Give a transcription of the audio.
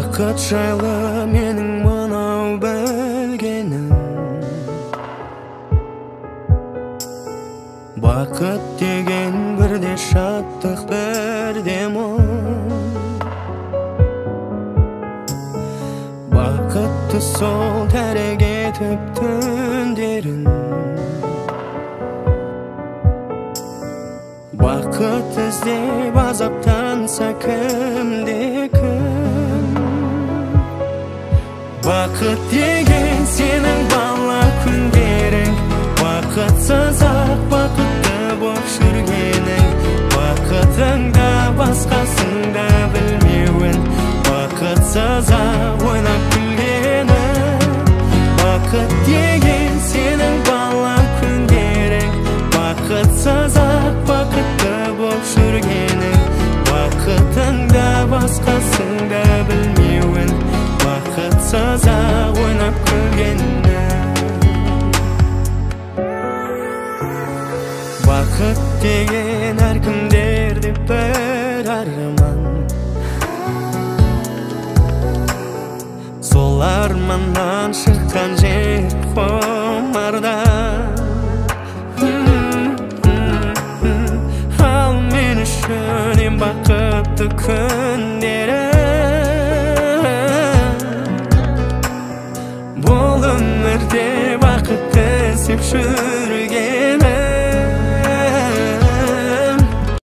Бақыт жайлы менің мынау білгенім, бақыт деген бірде шаттық, бірде мұң. Бақытты сол тәрік етіп түндерін, бақыт іздеп азаптанса кімде кім. Бақыт деген сенің бала күндерің, бақытсыз ақ бақытты боп жүргенің, бақытыңда басқасын да білмеуін, бақытсыз ақ ойнап күлгенің. Бақыт деген сенің бала күндерің, бақытсыз ақ бақытты боп жүргенің, бақытыңда басқасын да білмеуін, бақытсыз ақ ойнап күлгенің. Бақыт деген әркімдерде бір арман, сол арманнан шыққан жер